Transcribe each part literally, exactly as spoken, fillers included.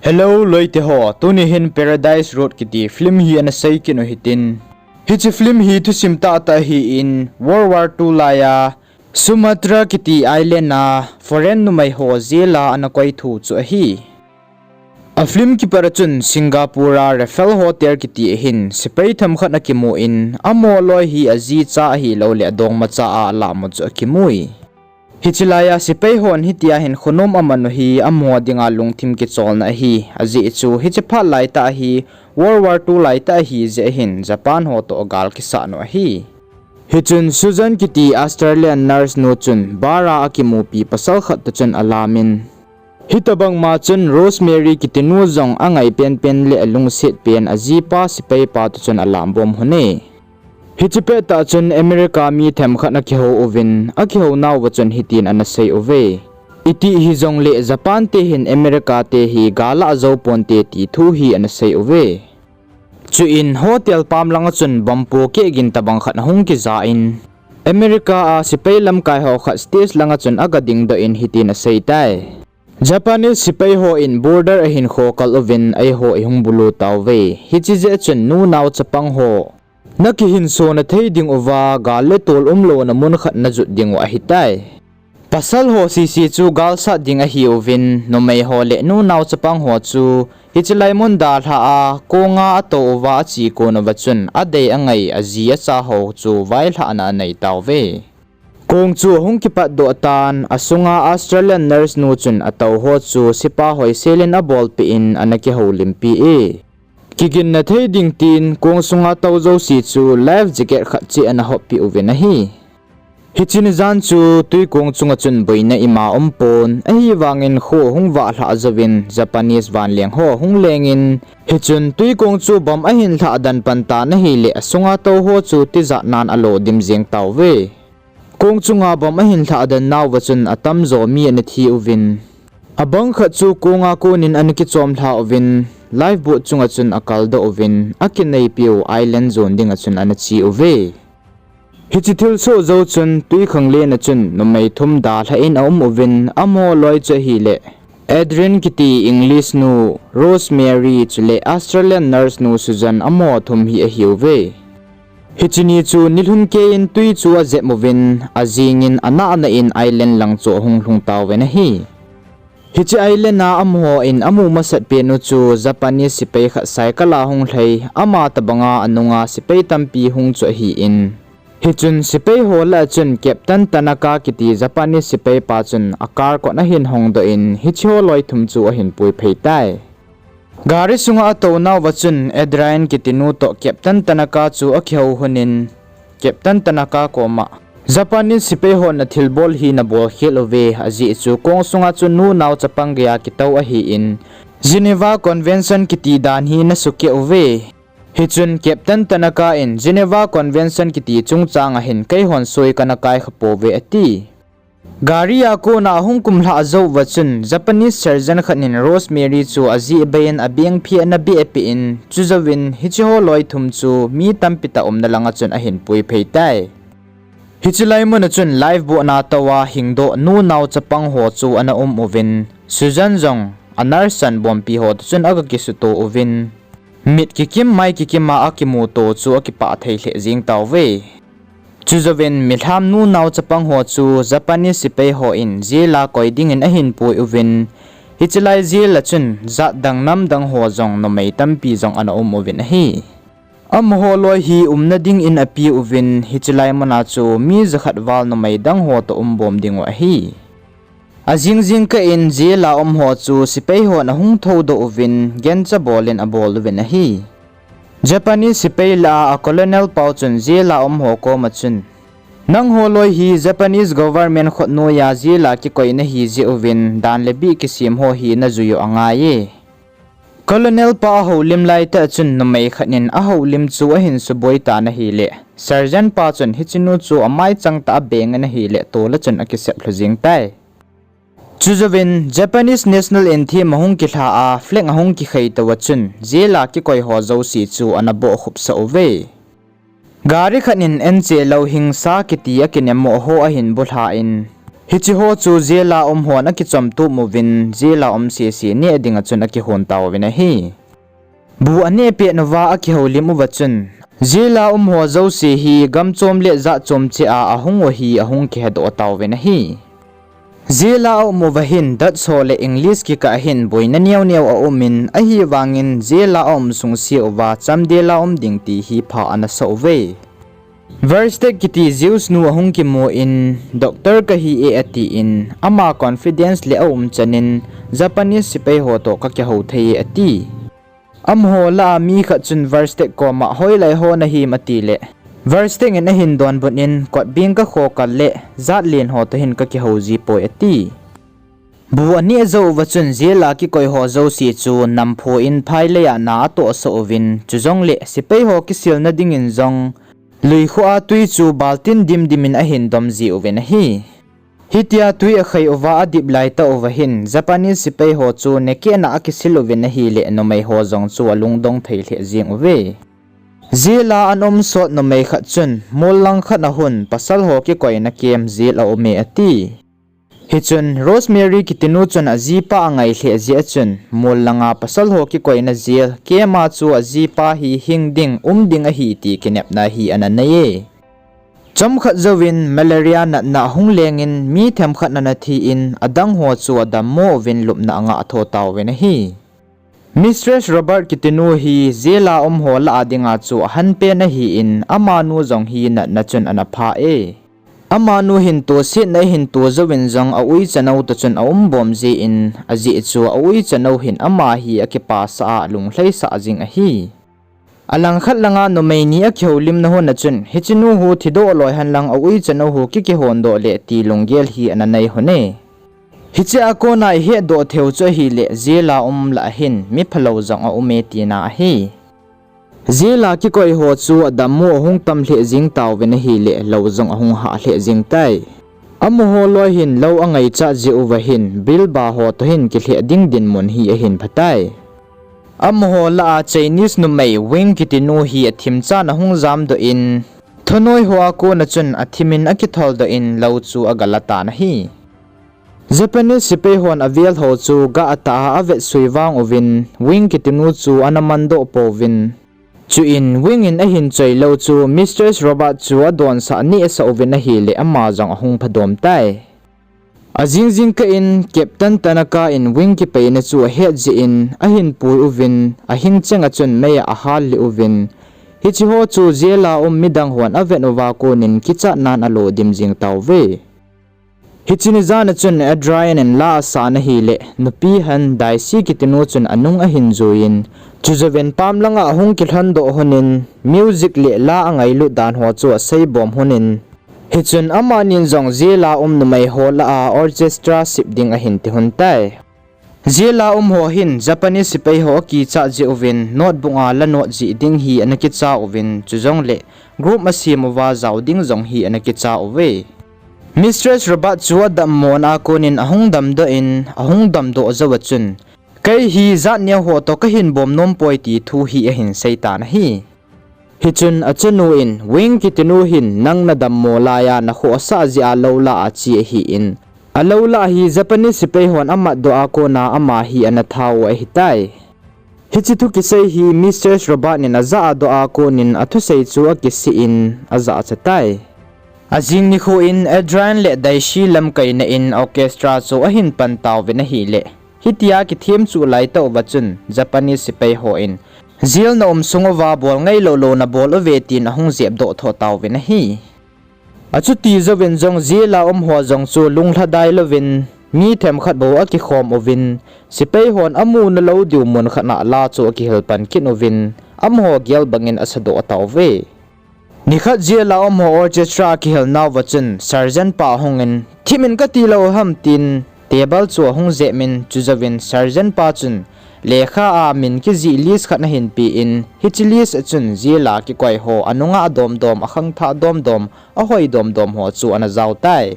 Hello loite ho, tuni hin Paradise Road kiti film hi ana sei kit u hitin. Hiche film hi thusim tahtah ahin, World War Two laiya Sumatra kiti island a foreign numei ho jail a ana koi thu chu ahi. A film kipat a chun Singapore a Raffles Hotel kiti ahin sepai themkhat akimun, amaho loi hi ajicha ahilouleh adongmacha a alah u chu akimui. Hiche laiya sepai hon hitia hin khonom aman u hi amaho dinga lungthim kicholna ahi, ajeh chu hiche phat laitah hi World War Two laitah ahijeh hin Japan ho toh gal kisat u ahi. Hichun Susan kiti Australian nurse nu chun bar a akimupi pasal khat toh chun alamin, hitobangma chun Rosemary kiti nu jong angai penpen le alungset pen ajipa sepai pa toh chun alam bom lhone. Hiche pettah chun America mi themkhat akihou uvin, akihou nauva chun hitin ana sei uve. Iti hijongle Japan te hin America te hi gal a ajou ponte ti thu hi ana sei uve. Chuin hotel pam langa chun bomb pohkeh gin tobang khat ahung kija in, America a sepai lamkai ho khat stage langa chun aga dingdoh in hitin aseitai. Japanese sepai hon border ahin khokal uvin eiho eihung bulu tauve. Hiche jeh chun nunao chapang ho nakihinso nathei ding uva gal le tol umlouna mun khat najot dingu ahitai. Pasal ho sese chu galsat ding ahiuvin, numei ho le nunao chapang ho chu hiche lai mun dalhah a konga atou uva ache kon uva chun adei angai aji acha ho chu vailhahna anei tauve. Kong chu ahung kipatdoh tan, asunga Australian nurse nu chun atou ho chu sepa hoiselin abolpeh in ana kihoulimpi e. Kiginna thei ding tin kong sunga tou jouse chu life jacket khat cheh ana hoppeh uvin ahi. Hiche nijan chu twikong chunga chun boina ima umpon, ahivangin kho ahung vahlhah jouvin Japanese vanleng ho ahung lengin, hichun twikong chu bomb ahin lhahdan pan tan ahileh asunga tou ho chu tijatnan alodim jeng tauve. Kong chunga bomb ahin lhahdan nauva chun atamjo mi ana thi uvin, abang khat chu konga konin ana kichomlha uvin, lifeboat chunga chun akaldoh uvin, akineipeu island jon dinga chun ana che uve. Hiche thilsoh jou chun twikhanglen a chun numei thum dalhah in aum uvin, amaho loi chu ahileh Adrian kiti English nu, Rosemary chule Australian nurse nu Susan amaho thum hi ahiuve. Hiche ni chu nilhum keiyin twi chu ajep uvin, ajingin anahna in island lang chu ahung lhung tauvin ahi. Hiche island a amaho in amu masat pen u chu Japanese sepai khat cycle a hung lhai, ama tobanga anunga sepai tampi hung chu ahin, hichun sepai ho lah a chun Captain Tanaka kiti Japanese sepai pa chun a car kot ahin hongdoh in hicheho loi thum chu ahin puiphei tai. Gari sunga atou nauva chun Adrian kiti nu toh Captain Tanaka chu akihou lhonin, Captain Tanaka koma, Japanese sepai hon nathilbol hi nabolkhel uve, ajeh chu kong sunga chu nunao chapang geiya kitou ahin, Geneva Convention kiti dan hi nasukeh uve. Hichun Captain Tanaka in Geneva Convention kiti chungchanga hin keihon soi kana kaikhapouve ati. Gari a kona ahung kumlhah jouva chun Japanese surgeon khat in Rosemary chu ajeh beiyin abengphi ana behpeh in, chujouvin hicheho loi thum chu mi tampi tah umna langa chun ahin puiphei tai. Hiche lai muna chun lifeboat na touva hingdoh nunao chapang ho chu ana um uvin, Susan jong a nurse chanbompi ho toh chun aga kisuto uvin, mit kikim mai kikima akimuto chu akipah thei lheh jeng tauve. Chujouvin milham nunao chapang ho chu Japanese sepai hon jail a koi dingin ahin pui uvin, hiche lai jail a chun jatdang namdang ho jong numei tampi jong ana um uvin ahi. Amaho loi hi umna dingin apeuvin, hiche lai muna chu mi jakhat val numei dang ho toh umbom dingu ahi. Ajing jingkah in jail a umho chu sepai hon ahung thoudoh uvin, gancha bolin abol uvin ahi. Japanese sepai lah a a colonel pau chun jail a umho koma chun, nangho loi hi Japanese government khut noiya jail a kikoi nahi jeh uvin dan le bih kisem ho hi najui u angaiye. Colonel pa ahoulim laitah chun numei khat in ahoulim chu ahin suboi tan ahileh, sergeant pa chun hichenu chu amaichang tah a abengin ahileh tol a chun akisep lhu jeng tai. Chujouvin Japanese national anthem ahung kilha a, flag ahung kikhei touva chun jail a kikoi ho jouse chu ana bohkhupsah uve. Gari khat in anche lou hingsa kiti akinemo ho ahin bulha in, Hiche ho chu jail a um hon akichom tup uvin, jail a um sese neh dinga chun akihon tauvin ahi. Bu aneh pet uva akihoulim uva chun, jail a um ho jouse hi gamchom le jatchom cheh a ahung u hi ahung kihedoh tauvin ahi. Jail a aum uva hin Dutch ho le English kikah hin boina neo neo aumin, ahivangin jail a aum sungse uva chamdel a um ding ti hi pha anasah uve. Versteg kiti Jews nu ahung kimun, doctor kahi e atin, ama confidence le aumchanin, Japanese sepai ho toh kakihou thei e ati. Amaho lah a mi khat chun Versteg koma hoilai ho nahim atileh, Versteg in ahin donbutnin, kotbeng kakho kal le jatlen ho toh hin kakihou jipoi ati. Bu aneh jou uva chun jail a kikoi ho jouse chu namphu in phailei a na atohsah uvin, chujongle sepai ho kisilna dingin jong luikho a twi chu baltin dimdimin ahin dom ji uvin ahi. Hitia twi akhai uva adip laitah uva hin Japanese sepai ho chu nekehna akisil uvin ahileh numei ho jong chu alungdong thei lheh jeng uve. Jail a ana um sot numei khat chun mol lang khat a hun pasal ho kikoina camp jail a um e ati. Hichun Rosemary kitinu chun ajipa angai lheh jeh a chun mol langa pasal ho kikoina jail camp a chu ajipa hi hing ding um ding ahi ti kinepna hi ana nei e. Chomkhat jouvin malaria natna ahung lengin mi themkhat ana thi in adang ho chu adammo uvin lupna angah tho tauvin ahi. Mistress Robert kitinu hi jail a um ho lah a dinga chu ahanpen ahin, amanu jong hi natna chun ana pha e. Amanu hin tosetna ahin to jouvin jong a-uichanou toh chun aumbom jeh in, ajeh chu a-uichanou hin ama hi akipasah a alunglhaisah jing ahi. Alangkhat langa numei ni akihoulimna hun a chun, hichenu hu thidoh loi henlang a-uichanou hu kikihondoh leh ti lunggel hi ana nei hun e. Hiche a kona ihetdoh theiu chu ahileh, jail a um lah a hin miphalou jong aume tina ahi. Jail a kikoi ho chu adammo ahung tam lheh jeng tauvin ahileh, lou jong ahung hah lheh jeng tai. Amaho loi hin lou angaichat jeh uva hin, bilba ho toh hin kilheh ding dinmun hi ahin phatai. Amaho lah a Chinese numei Wing kitinu hi athimchan ahung jamdoh in, thunoi ho a kona chun athimin akitholdoh in lou chu agala tan ahi. Japanese sepai hon avel ho chu gah atah a avetsui vang uvin, Wing kitinu chu ana mandoh pouvin. Chuin Wing in ahin choi lou chu Mistress Robert chu adonsah nehsah uvin ahileh ama jong ahung phadom tai. Ajing jingkah in Captain Tanaka in Wing kipaina chu ahet jeh in ahin pui uvin, ahing chenga chun mei a ahal lih uvin. Hiche ho chu jail a um midang hon avet uva konin kichatnan alo dim jeng tauve. Hiche ni jan a chun Adrian in la asan ahileh, nupi han Daisy kitinu chun anung ahin juiyin, chujouvin pam langa ahung kilhondoh hunin, music leh la angailut dan ho chu aseibom hunin, hichun amanin jong jail a um numei ho lah a orchestra sep ding ahin ti hun tai. Jail a um ho hin Japanese sepai ho akichat jeh uvin notebook a la note jih ding hi ana kicha uvin, chujongleh group asem uva jao ding jong hi ana kicha uve. Mistress Robert chu adammona a konin ahung damdoh in, ahung damdoh jouva chun, kei hi jat neo ho toh kahin bom nompoi ti thu hi ahin seitan ahi. Hichun achanu in, Wing kitinu hin nang nadammo laiya nakhohsah jeh a lou lah a che ahin, alou lah hi Japanese sepai hon amatdoh a kona ama hi ana thau ahitai. Hiche thu kisei hi Mistress Robert in ajah a doh a konin athusei chu akisih in ajahcha tai. Ajing nikho in Adrian le Daisy lamkaina in orchestra chu ahin pan tauvin ahileh, hitia kithem chuh laitah uva chun Japanese sepai hon, jail na um sung uva bol ngailou lou nabol uve tin ahung jepdoh tho tauvin ahi. Achuti jouvin jong jail a um ho jong chu lunglhadai louvin, mi themkhat bou akikhom uvin, sepai hon amuna lou diu mun khat a la chu akihil pan kit uvin, amaho gel bangin asadoh tauve. Nikhat jail a um ho orchestra akihilnauva chun sergeant pa ahungin, thimin katilou ham tin table chu ahung jepmin, chujouvin sergeant pa chun lekha a min kijih list khat ahin pen, hiche list a chun jail a kikoi ho anunga domdom, akhangthah domdom, ahoi domdom ho chu ana jao tai.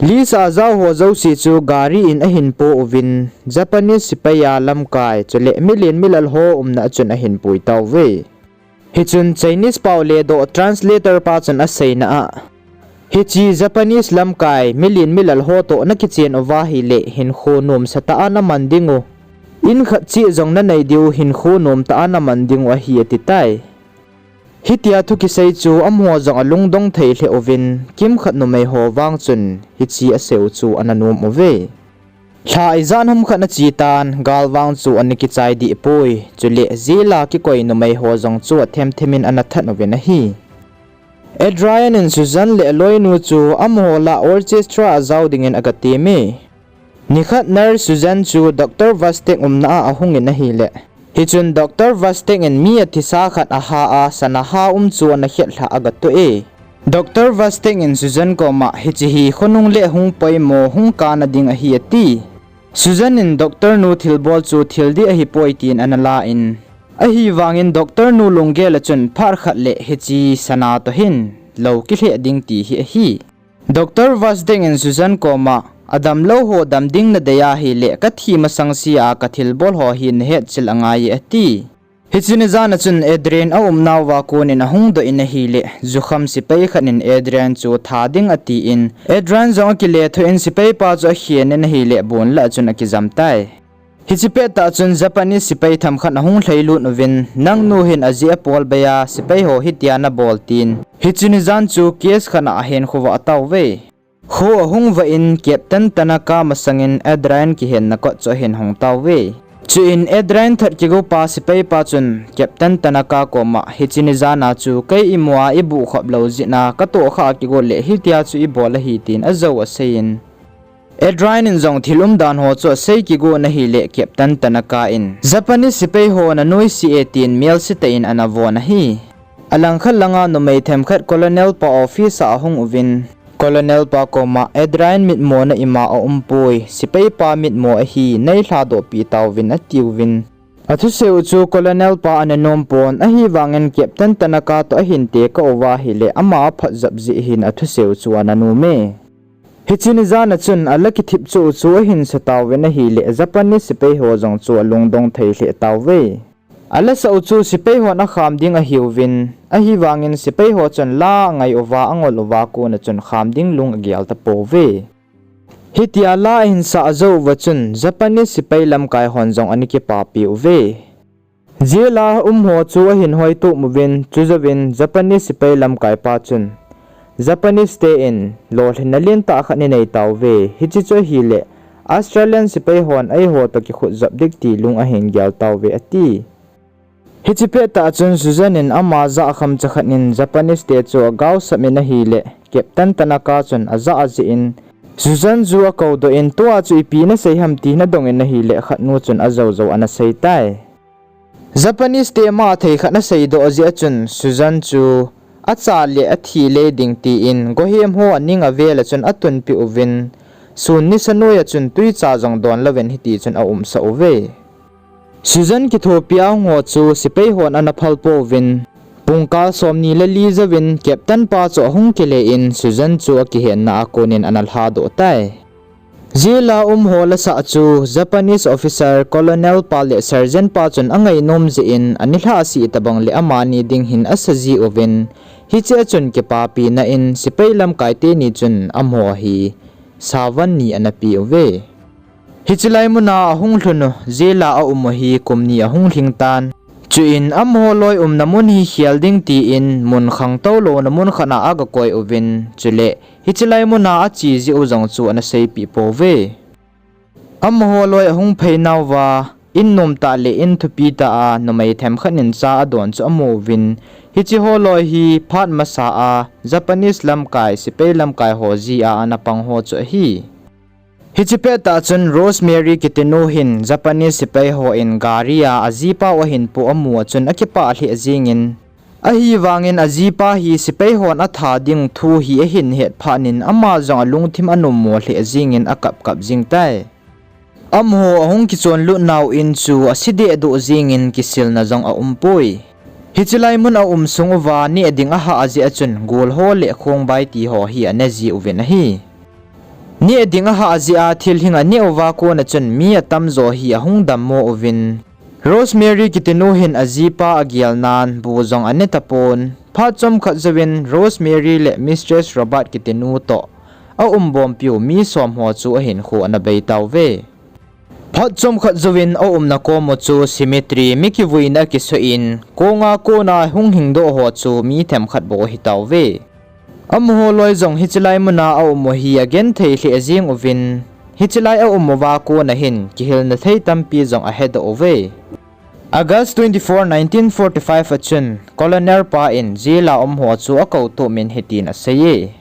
List a jao ho jouse chu gari in ahin po uvin, Japanese sepai a lamkai chuleh milen milal ho umna a chun ahin pui tauve. Hichun Chinese pao ledoh translator pa chun aseina a, Hiche Japanese lamkai milen milal ho toh nakichen uva ahileh hinkho nomsa tah a naman diu, in khat cheh jong nanei diu hinkho nomtah a naman diu ahi atitai. Hitia thu kisei chu amaho jong alungdong thei lheh uvin, kimkhat numei ho vang chun hiche aseiu chu ana nom uve. Lha ijat ham khat achetan, gal vang chu ana kichai dehpoi. Chuleh jail a kikoi numei ho jong chu athemthem in ana that uvin ahi. Adrian in Susan le aloinu chu amaho lah orchestra a jao dingin aga temme. Nikhat nurse Susan chu Doctor Vastek umna a ahungin ahileh, hichun Doctor Vastek in mi athisa khat aha a, sana ha um chu ana khetlhah aga toh e. Doctor Vastek in Susan koma, hiche hi khonung le hung poimo, hung kana ding ahi ati. Susan in doctor nu thilbol chu thil dih ahipoi tin ana la in, ahivangin doctor nu lunggel a chun phat khat le hiche sana toh hin lou kilheh ding ti hi ahi. Doctor Vastek in Susan koma, adamlou ho dam ding nadei ahileh kathi masang sea kathilbol ho hi nahetchil angai e ati. Hiche ni jan a chun Adrian aumnauva konin ahung doh in ahileh, jukham sepai khat in Adrian chu tha ding atin, Adrian jong akilethuh in sepaipa chu akhen in ahileh, bonlah a chun akijam tai. Hiche pettah chun Japanese sepai themkhat ahung lhailut uvin, nangnu hin ajeh apol bei a sepai ho hitia nabol tin, hiche ni jan chu case khat a ahin khovah tauve. Kho ahung vah in Captain Tanaka masangin Adrian kihenna kot chu ahin hong tauve. Chuin Adrian that kigopa sepaipa chun Captain Tanaka koma, hiche ni jan a chu kei imu a ibuh khop lou jeh a katoh kha a kigot leh hitia chu ibol ahi tin ajou aseiyin, Adrian in jong thil umdan ho chu asei kigon ahileh Captain Tanaka in, Japanese sepai ho nanuisat e tin melse tah in ana von ahi. Alangkhat langa numei themkhat Colonel pa office a ahung uvin, Colonel pa koma, Adrian mitmo na ima aumpoi, sepaipa mitmo ahi, neilhadohpeh tauvin atiuvin. Athuseiu chu Colonel pa ana nom pon, ahivangin Captain Tanaka toh ahin tekah uva ahileh ama aphatjep jeh hin athuseiu chu ana nome. Hiche ni jan a chun ala kithip choh u chu ahin sa tauvin ahileh Japanese sepai ho jong chu alungdong thei lheh tauve. Alasah u chu sepai hon akham ding ahiuvin, ahivangin sepai ho chun la angai uva angol uva kona chun kham ding lung agel tapouve. Hitia la ahin sah jou uva chun Japanese sepai lamkai hon jong ana kipapi uve. Jail a umho chu ahin hoitom uvin, chujouvin Japanese sepai lamkaipa chun, Japanese te in lolhinna lentah khat inei tauve, hiche chu ahileh Australian sepai hon eiho toh kikhutjop ding ti lung ahin gel tauve ati. Hiche pettah chun Susan in ama jah a khamcha khat in Japanese te chu agaosap in ahileh Captain Tanaka chun ajah ajeh in, Susan chu akoudoh in, tua chu ipi nasei ham ti nadong in ahileh khatnu chun ajoujou ana seitai. Japanese te ma a thei khat aseidoh jeh a chun Susan chu acha le athi le ding tin gohem ho aning avel a chun atunpeh uvin, sun nisa noi a chun twicha jong donlouvin hiti chun aumsah uve. Susan kithopi a hung ho chu sepai hon ana phalpouvin, pungkal somni le li jouvin Captain pa chu ahung kile in Susan chu akihenna a konin ana lhadoh tai. Jail a umho lasah chu Japanese officer Colonel pa le Sergeant pa chun angainom jeh in anilhah seh tobang le amani ding hin asa jiuvin, hiche a chun kipapina in sepai lamkai teni chun amaho hi savan ni ana peuve. Hiche lai muna ahung lhun u, jail a aum u hi kum ni ahung lhing tan. Chuin amaho loi umna mun hi khel ding tin mun khangtou louna mun khat a agakoi uvin, chule hiche lai muna ache jeh u jong chu ana seipeh pouve. Amaho loi ahung pheinauva, in nomtah le in thupitah a numei themkhat in cha adon chu amuvin, hiche ho loi hi phat masa a Japanese lamkai, sepai lamkai ho ji a ana pang ho chu ahi. Hiche pettah chun Rosemary kitinu hin Japanese sepai hon gari a ajipau ahin poh amu a chun akipah lheh jengin, ahivangin ajipa hi sepai hon atha ding thu hi ahin het phatnin ama jong alungthim anommo lheh jengin akapkap jeng tai. Amaho ahung kichonlut nau in chu ase dehduh jengin kisilna jong aumpoi. Hiche lai mun aum sung uva neh ding ahah jeh a chun gol ho le khongbai ti ho hi ane jiuvin ahi. Neh ding ahah jeh a thilhing aneh uva kona chun mi atamjo hi ahung dammo uvin, Rosemary kitinu hin ajipa agelnan bu jong ane tapon, Phat chomkhat jouvin Rosemary le Mistress Robert kitinu toh aumbompiu mi som ho chu ahinkho ana beitauve. Phat chomkhat jouvin aumna komu chu cemetery mi kivuina akisoh in, konga kona hung hingdoh ho chu mi themkhat bou ahitauve. Amaho loi jong hiche lai muna aumu hi agenthei lheh jeng uvin, hiche lai aumuva kona hin kihilna thei tampi jong ahedoh uve. August twenty-four, nineteen forty-five a chun Colonel pa in jail a umho chu akoutomin hitin aseiye.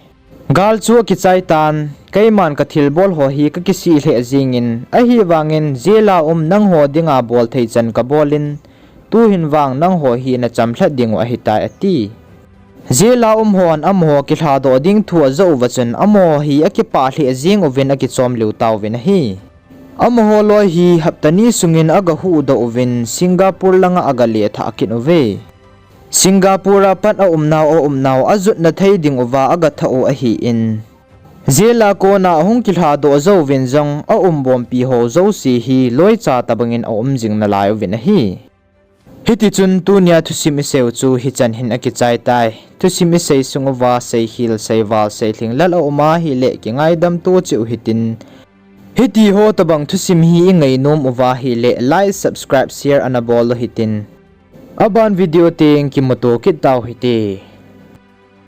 Gal chu akichaitan, keiman kathilbol ho hi kakisih lheh jengin, ahivangin jail a um nangho dinga bolthei chan kabolin, tuhin vang nangho hi nachamlhat dingu ahitai ati. Jail a umhon amaho kilhadoh ding thu ajoh uva chun amaho hi akipah lheh jeng uvin akichomlheh tauvin ahi. Amaho loi hi hapta ni sungin agahuhdoh uvin Singapore langa agale thah kit uve. Singapore a pat aumnau aumnau ajotna thei dinguva agathah u ahin, jail a kona ahung kilhadoh jouvin jong aumbompi ho jouse hi loicha tobangin aum jing nalai uvin ahi. Hitichun tunia thusim iseiu chu hichan hin akichaitai. Thusim isei sunguva seikhel, seival, seilhinglel auma ahile kingaidam to cheh u hitin, hitiho tobang thusim hi ingainom uva ahile like, subscribe, share ana bol u hitin, aban video teng kimuto kit tau hite.